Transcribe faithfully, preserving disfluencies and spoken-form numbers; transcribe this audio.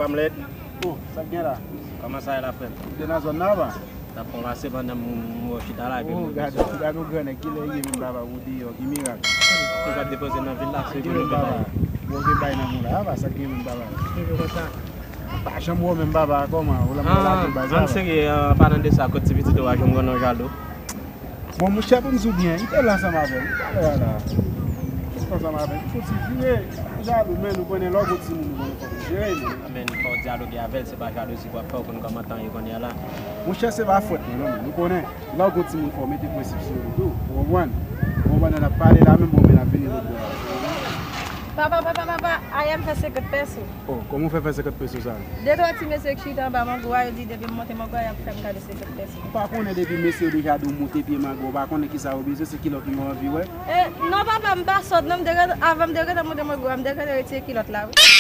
Pamlèt. Oh, sa k gen la? Kòman sa ye la, frè m? Ou te nan zòn nan, pa? T ap fè yon pase pandan m, m wè w chita la, epi m... Oh, gade, gade yon gran nèg, kilè l ye menm, papa, ou deyò, ki mirak. Ou ka depoze nan vil la, se... Ki menm, papa? Bon, gen bay nan moun la, papa, sa k gen menm, papa? Toujou konsa. Pa janm wè w menm, papa, kòman? Ou la, m la, ah, ann serye, an palan de sa, kot ti pitit ou a, janm grann nan jalou. Bon, monchè, pou m di w byen, li te la ansanm avè m, li pa la la. Li pa ansanm avè m, li fouti vire. Jalou, men nou konnen lè w gon timoun, nou konnen fòk nou jere, men. Men fò w dyaloge avè l, se pa jalouzi k w ap fè, w konn kòman tan ye kounye a la. Monchè, se pa fòt mwen, non, men nou konnen, lè w gon timoun, fò w mete prensip sou li tou, ou konprann? Ou konprann, n ap pale la, menm bon, men n ap vini lòt bò la. Papa, papa, papa, aya m fè senkant pèso. Oh, kòman w fè fè senkant peso sa? De twa ti mesye k chita anba mango a, yo di depi m monte mango a, y ap fè m kado senkant peso. Ou pa konnen depi mesye yo deja di w monte pye mango, ou pa konnen kisa yo bezwen, se kilòt nou anvi wè? Eh, non, papa, m pa sòt, non, m te gentan, avan m te gentan monte mango a, m te gentan retire kilòt la, wi.